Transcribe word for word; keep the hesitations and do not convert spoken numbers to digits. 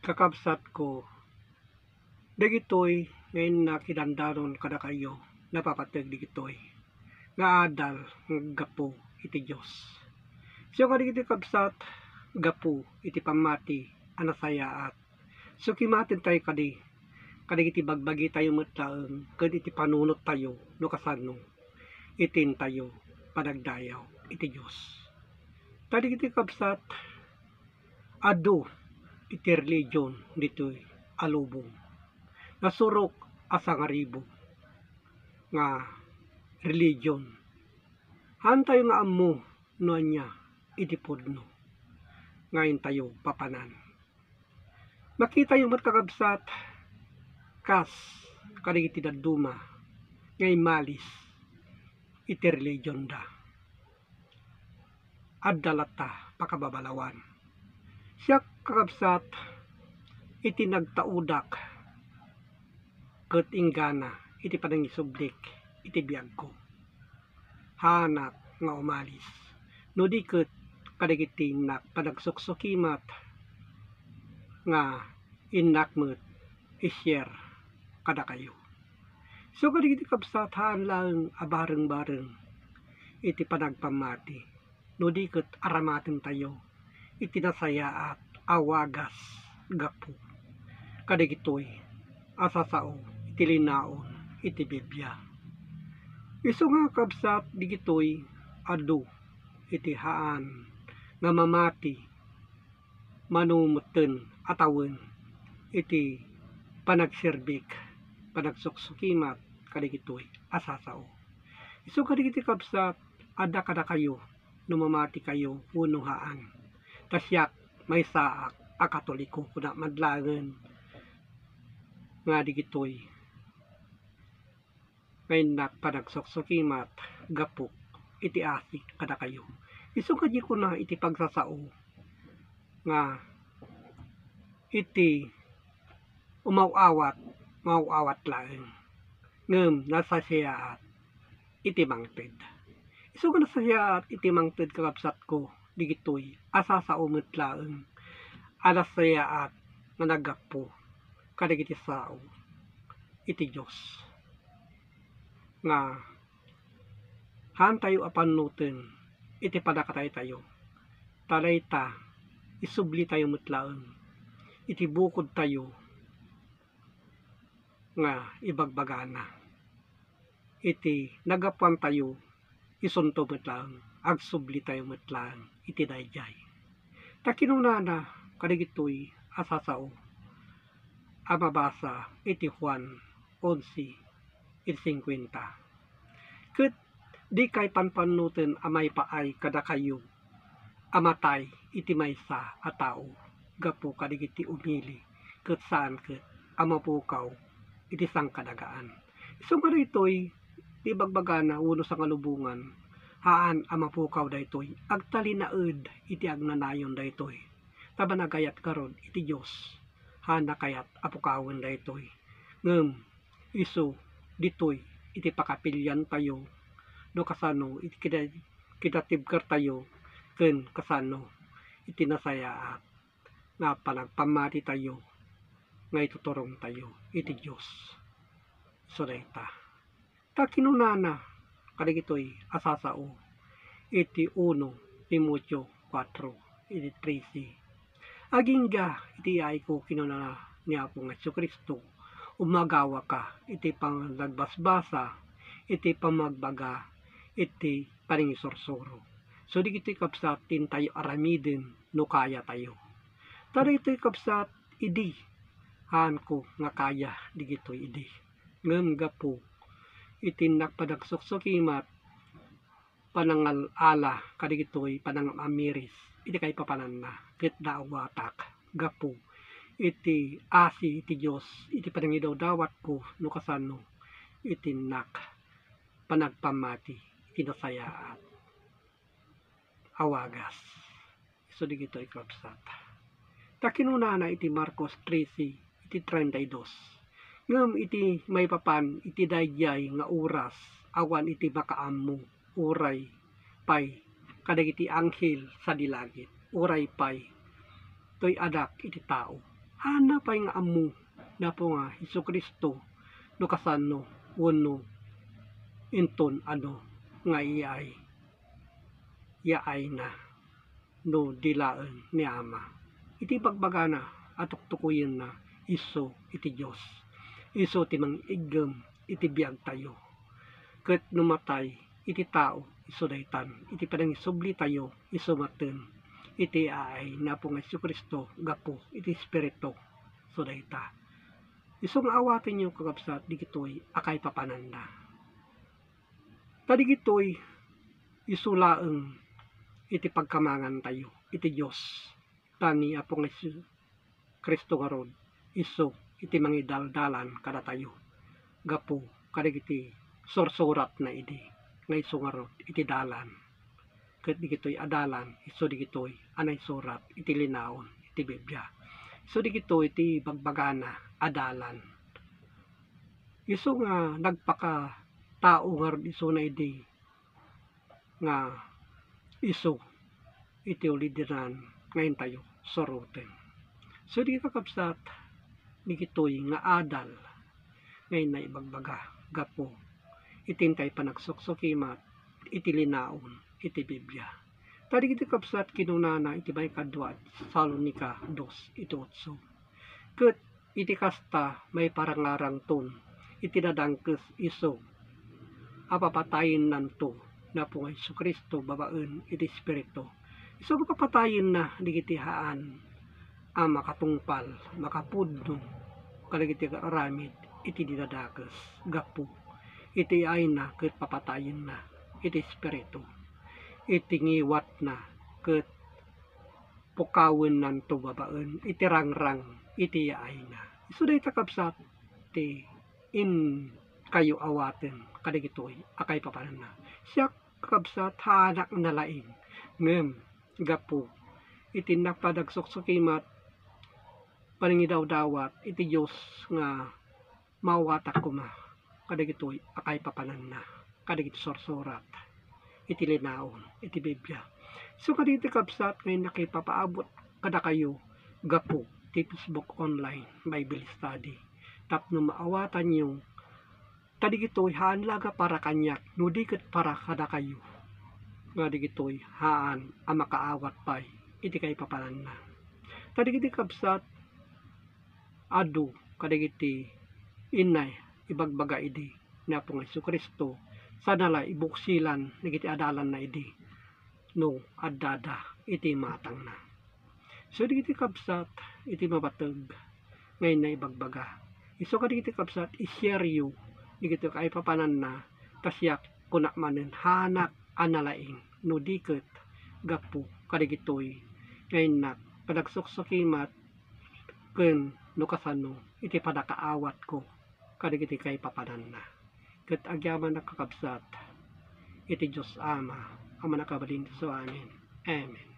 Kakabsatko, dagitoy nga innak idandanon kadakayo, napapateg dagitoy nga adal nga aggapu iti Dios. Isu kadagiti kabsat, gapu iti pammati a nasayaat, sukimaten tayo kadi, kadagiti bagbagitayo met laeng ken iti panunottayo no kasano iti intayo panagdayaw iti Dios. Ta dagiti kabsat, adu iti religion ditoy a lubong. Nasurok a sangaribong nga religion. Haantayo nga ammo no ania iti pudno nga intayo papanan. Makitayo met, kakabsat, kas kadagiti dadduma nga immalis iti religionda. Adda latta pakababalawan. Siak, kakabsat, iti nagtaudak ket inggana iti panangisublik iti biagko, haanak nga umalis, no di ket kadagiti innak panagsuksukkimat nga innak met i-share kadakayo. So, kadagiti kabsat, haan laeng a bareng-bareng iti panagpammati, no di ket aramatentayo iti nasayaat a wagas gapu kadagitoy a sasao iti linaon iti Biblia. Isu nga, kabsat, dagitoy adu iti haan nga mamati mano metten a tawen iti panagserbik, panagsuksukkimat kadagitoy a sasao. Isu kadagiti kabsat, adda kadakayo no mamatikayo wenno haan. Ta siak, maysaak a Katoliko, kunak met laengen nga dagitoy nga innak panagsuksukkimat gapu iti asi kadakayo. Isu kadi kuna iti pagsasao nga iti umaw-awat, maaw-awat laeng, ngem nasasayaat iti mangted. Isu nga nasayaat iti mangted, kakabsatko, dagitoy a sasao met laeng a nasayaat nga naggapu kadagiti sao iti Dios, nga haantayo a pannoten iti pannakataytayo. Ta dayta, isublitayo met laeng iti bukodtayo nga ibagbagana iti naggapuantayo, isunto met laeng, agsublitayo met laeng iti daydiay. Ta kinunana kadagitoy a sasao a mabasa iti Juan onse, iti singkuenta, "Ket dikay panpannoten a maipaay kadakayo a matay iti maysa a tao gapu kadagiti umili, ket saan ket a mapukaw iti sangkadagaan." Isu nga daytoy ti ibagbagana wenno sangalubongan, haan a mapukaw daytoy. Agtalinaed iti agnanayon daytoy. Ta managayat ngarud iti Dios, haanna kayat a pukawen daytoy. Ngem isu ditoy iti pakapiliantayo no kasano iti kida-, kidatibkertayo ken kasano iti nasayaat nga panagpammatitayo nga ituturongtayo iti Dios. Isu dayta. Ta kinunana kadagitoy a sasao iti uno Timoteo kuatro, iti trese, "Agingga iti yaayko," kinunana ni Apo nga Jesu-Cristo, "umagawaka iti panagbasbasa, iti pamagbaga, iti panangisursuro." So, dagitoy, kabsat, ti intayo aramiden no kayatayo. Ta dagitoy, kabsat, idi, haanko nga kaya dagitoy idi. Ngem gapu iti innak panagsuksukkimat, panangal-ala kadagitoy panangamiris iti kaipapananna, ket naawatak gapu iti asi ti Dios iti panangidawdawatko no kasano iti innak panagpammati iti nasayaat a wagas. Isu dagitoy, kabsat. Ta kinunana iti Marcos trese, iti treinta y dos, "Ngem iti maipapan iti daydiay nga oras, awan iti makaammo, uray pay kadagiti anghel sadi langit, uray pay toy Anak iti tao." Haanna pay nga ammo napo nga Jesu-Cristo no kasano wenno inton adu nga iyaay, iyaayna no di laeng ni Ama. Iti bagbagana a tuktukoyenna, isu iti Dios. Isu ti mangiggem iti biagtayo. Ket no matay iti tao, isu daytan. Iti panangisublitayo, isu maten iti iyaay napo nga Jesu-Cristo gapu iti Espiritu. Isu dayta. Isu nga awatenyo, kakabsat, digitoy a kaipapananna. Ta digitoy isu laeng iti pagkamangantayo iti Dios. Ta ni Apo nga Jesu-Cristo ngarud, isu iti mangidaldalan kadatayo gapu kadagiti sursuratna idi, nga isu ngarud iti dalan. Ket digitoy a dalan, isu digitoy a naisurat iti linaon iti Biblia. Isu digitoy ti bagbagana a dalan. Isu nga nagpakatao ngarud isuna idi nga isu iti ulidinan nga intayo suroten. So, di kakabsat, digitoy nga adal nga inna ibagbaga gapu iti intay panagsuksukkimat iti linaon iti Biblia. Ta digitoy, kabsat, kinunana iti maikadua a Tesalonica dos iti otso, ket iti kasta, maiparangarangton iti nadangkes isu a papatayennanto napo nga Jesu-Cristo babaen iti Espiritu. Isu nga papatayenna dagiti haan a makatungpal, makapudno kadagiti aramid iti dinadakes gapu iti ayna, ket papatayenna iti Espiritu iti ngiwatna, ket pukawennanto babaen iti rangrang iti yaayna. Isu dayta, kabsat, ti inkayo awaten kadagitoy a kaipapananna. Siak, kakabsat, haanak nalaing, ngem gapu iti innak panagsuksukkimat, panangidawdawat iti Dios nga maawatak koma kadagitoy a kaipapananna, kadagiti sursurat iti linaon iti Biblia. So, kadagiti, kabsat, nga innak ipapaabot kadakayo gapu ti Facebook online Bible study tapno maawatanyo, ta digitoy haan la nga para kaniak no di ket para kadakayo, nga digitoy haan a makaawat pay iti kaipapananna. Ta digiti, kabsat, adu kadagiti inna ibagbaga idi ni Apo nga Jesu-Cristo, sana la ibuksilan dagiti adalanna idi no addada iti imatangna. So, dagiti, kabsat, iti mabateg nga inna ibagbaga. Isu kadagiti, kabsat, i-share yo dagiti kaipapananna, ta siak, kuna manen, haanak a nalaing no di ket gapu kadagitoy nga innak panagsuksukkimat ken no kasano iti pannakaawatko kadagiti kaipapananna. Ket agyamanak, kakabsat, iti Dios Ama a Mannakabalin. Amen. Amen.